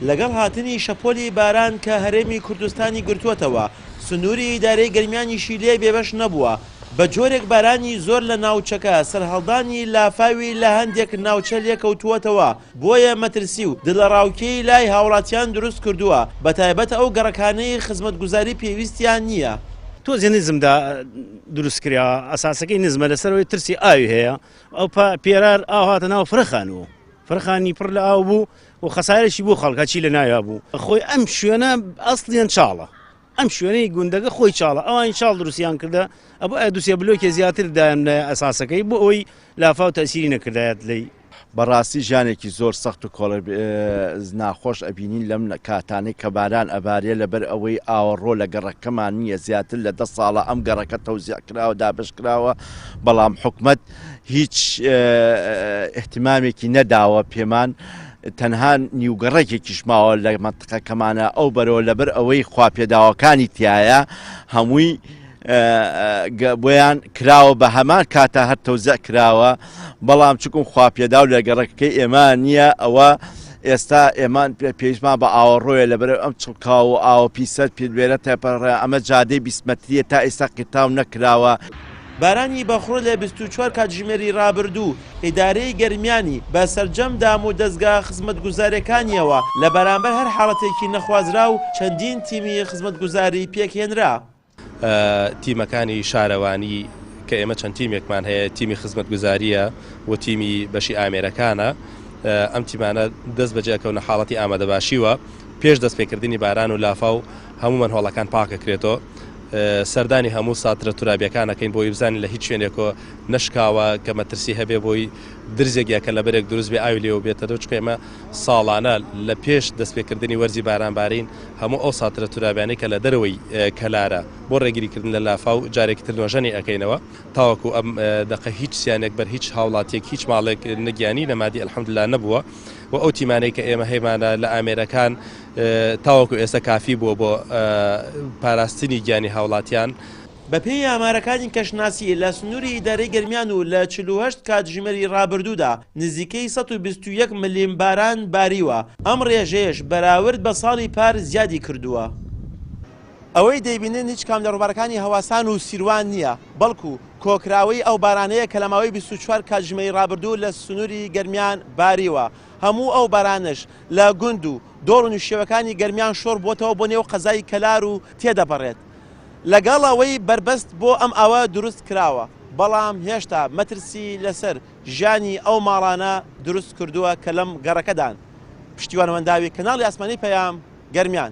لەگەڵ هاتنی شەپۆلی باران کە هەرێمی کوردستانی گرتووەتەوە، سنووری ئیدارەی گەرمیانیشی لێ بێبەش نەبووە، بە جۆرێک بارانی زۆر لە ناوچەکە سەرهەڵدانی لافاوی لە هەندێک ناوچە لێکەوتووەتەوە، بۆیە مەترسی و دڵەڕاوکێی لای هاوڵاتیان دروست کردووە، بەتایبەت ئەو گەڕەکانەی خزمەتگوزاری پێویستیان نییە. تۆزێ نزمدا دروست کرا، ئەساسەکەی نزمە، لەسەرەوەی ترسی ئاوی هەیە، ئەو پێرار ئاو هاتە ناو فرە خانوو، فرە خانی پڕ لە ئاو بوو و خەسارێکی بۆ خەڵک هەرچی لە ناویا بوو. خۆی ئەم شوێنە ئەسڵیان چاڵە، ئەم شوێنەی گوندەکە خۆی چاڵە، ئەوانی چاڵ دروستیان کردە، ئەبوو ئایا دوسێ بلۆکێ زیاتر دایان لە ئەساسەکەی بۆ ئەوەی لافاو تەئسیری نەکردایەت لێی. بەڕاستی ژیانێکی زۆر سەخت و کۆڵ ناخۆش ئەبینین لەم کاتانەی کە باران ئەبارێ لەبەر ئەوەی ئاوەڕۆ لە گەڕەکەمان نییە زیاتر لە دە ساڵە ئەم گەڕەکە تەوزیع کراوە دابەش کراوە بەڵام حکومەت هیچ ئیهتمامێکی نەداوە پێمان تەنها نیوگەڕەکێکیش ماوە لە مەنتقەکەمانە ئەو بەرەوە لەبەر ئەوەی خواپێداوەکانی تایە هەمووی بۆیان کراوە بە هەمان کاتە هەر تەوزیع کراوە بەڵام چکم خواپێداو لە گەڕەکەکەی ئێمە نییە ئەوە ئێستا ئێمە پێویستمان بە ئاوەڕۆیە لەبەر ئەم چڵکاو و ئاوە پیسە پێدوێرە تێپەڕێ ئەمە جادەی 20 مەتریە تا ئێستا قیرتاو نەکراوە. بارانی بەخوڕ لە 24 کاتژمێری رابردوو ئیدارەی گەرمیانی بە سەرجەم دام و دەزگا خزمەتگوزاریەکانیەوە لە بەرامبەر هەر حاڵەتێکی نەخوازراو چەندین تیمی خزمەتگوزاری پێکهێنرا. تیمەکانی شارەوانی کە ئێمە چەند تیمێکمان هەیە تیمی خزمەتگوزاریە و تیمی بەشی ئامێرەکانە ئەم تیمانە دەست بەجێ ئەکەونە حاڵەتی ئامادەباشیوە پێش دەستپێکردنی باران و لافاو هەموو مەنهۆڵەکان پاکەکرێتەوە سەردانی هەموو ساترە تورابیەکان ئەکەین بۆی بزانین لە هیچ شوێنێکۆ نەشکاوە کە مەترسی هەبێ بۆی درزێک یا کەلەبەرێک دروست بێ ئاوی لێوە بێتەوە چونکە ئێمە ساڵانە لە پێش دەستپێکردنی وەرزی بارانبارین هەموو ئەو ساترە تورابیانەی کە لە دەرەوەی کەلارە بۆ ڕێگریکردن لە لافاو جارێکی تر نۆژەنی ئەکەینەوە تاوەکو ئەم دەقە هیچ زیانێک بەر هیچ هاوڵاتیەک هیچ ماڵێک نە گیانی نە مادی الحمدللە نەبووە و ئەو تیمانەی کە ئێمە هەیمانە لە ئامێرەکان تاوەکو ئێستا کافی بووە بۆ پاراستنی گیانی هاوڵاتیان. بەپێی ئامارەکانی کەشناسی لە سنووری ئیدارەی گەرمیان و لە 48 کاتژمێری ڕابردوودا نزیکەی 121 ملم باران باریوە، ئەم ڕێژەیەش بەراورد بە ساڵی پار زیادی کردووە. ئەوەی دەیبینن هیچ کام لە ڕووبارەکانی هەواسان و سیروان نییە، بەڵکو کۆکراوەی ئەو بارانەیە کە لە ماوەی 24 کاتژمێری ڕابردوو لە سنووری گەرمیان باریوە. هەموو ئەو بارانەش لە گوند و دۆڵ و نشێوەکانی گەرمیان شۆڕ بووەتەوە بۆ نێو قەزای کەلار و تێدەپەڕێت. لەگەڵ ئەوەی بەربەست بۆ ئەم ئاوە دروست کراوە، بەڵام هێشتا مەترسی لەسەر ژیانی ئەو ماڵانە دروست کردووە کە لەم گەڕەکەدان. پشتیوان وەنداوی، کەناڵی ئاسمانی پەیام، گەرمیان.